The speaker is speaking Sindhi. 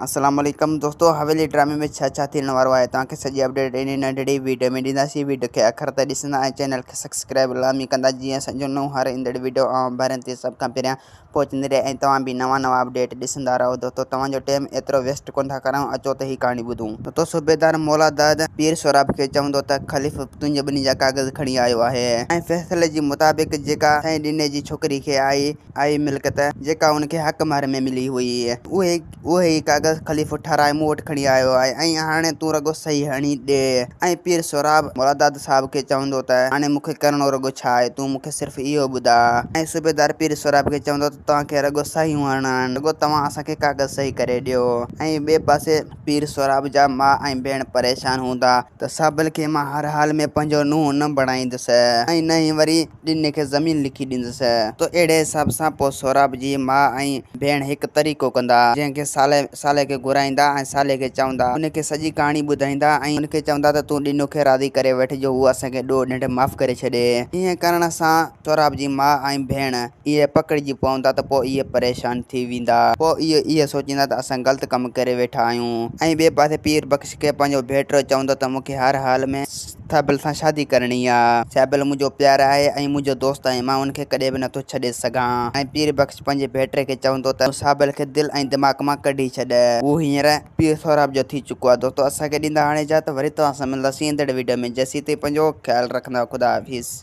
السلام عليڪم دوستو حويلي ڊرامي ۾ ڇا ڇا ٿيڻ وارو آهي توهان کي سڄي اپڊيٽ انهي ننڍڙي ويڊيو ۾ ڏينداسين ويڊيو کي آخر تائين ڏسندا ۽ چينل کي سبسڪرائب لازمي ڪندا جيئن اسان جو نئون هر ايندڙ ويڊيو اوهان ڀائرن تي سڀ کان پهريان پهچندي رهي ۽ توهان به نوان نوان اپڊيٽ ڏسندا رهو دوستو توهان جو ٽيم ايترو ويسٽ ڪونه ٿا ڪرايون اچو ته هي ڪهاڻي ٻڌون. دوستو صوبيدار مولا داد پير سهراب کي چوندو ته خليفو تنهنجي ٻني جا ڪاغذ کڻي آيو آهي ۽ فيصلي جي مطابق جيڪا سائين ڏني جي ڇوڪري کي آئي آئي ملڪيت جيڪا هن کي حق مهر ۾ ملي هئي، اهي اهي ئي ڪاغذ خليفو ٺهرائي مون وٽ کڻي آيو آهي ۽ هاڻي تون رڳو صحيح هڻي ڏي. ۽ پير سهراب مولاداد صاحب کي چوندو ته هاڻي مون کي ڪرڻو رڳو ڇا آهي، تون مون کي صرف اهو ٻڌاء. ۽ صوبيدار پير سهراب کي چوندو ته توهان کي رڳو صحيحون هڻڻ آهن، رڳو توهان اسان کي ڪاغذ صحيح ڪري ڏيو. ۽ ٻئي پاسي پير سهراب جا ماء ۽ ڀيڻ پريشان هوندا ته صابل کي مان هر حال ۾ پنهنجو نونهن نه بڻائيندس ۽ نه ئي وري ڏني کي زمين لکي ڏيندس. تو اهڙي حساب سان پوء سهراب جي ماء ۽ ڀيڻ هڪ طريقو ڪندا، جنهن کي صالح صالح کي گهرائيندا ۽ صالح کي چوندا، ان کي سڄي ڪهاڻي ٻڌائيندا ۽ ان کي چوندا ته تون ڏنو کي راضي ڪري وٺ جو هو اسان کي ڏوهه ڏنڊ معاف ڪري ڇڏي. ائين ڪرڻ سان سهراب جي ماء ۽ ڀيڻ اهي پڪڙجي پوندا ته پوء اهي پريشان ٿي ويندا. پوء اهي اهي سوچيندا ته اسان غلط ڪم ڪري ويٺا آهيون ۽ ٻئي پاسي پير بخش کي پنهنجو ڀيٽيو چوندو ته مون کي هر حال ۾. صابل سان شادي ڪرڻي آ. صابل منهنجو پيار آهي ۽ منهنجو دوست آهي مان ان کي ڪڏهن به نٿو ڇڏي سگهان. ۽ پير بخش پنهنجي ڀيٽري کي چوندو ته تون صابل کي دل ۽ دماغ مان ڪڍي ڇڏ. هو هينئر پير سهراب جو ٿي چڪو آ. دوستو اسان کي ڏيندا هاڻي اجازت وري توهان سان ملنداسين ايندڙ ويڊيو ۾ جيسين تائين پنهنجو خيال رکندا خدا حافظ.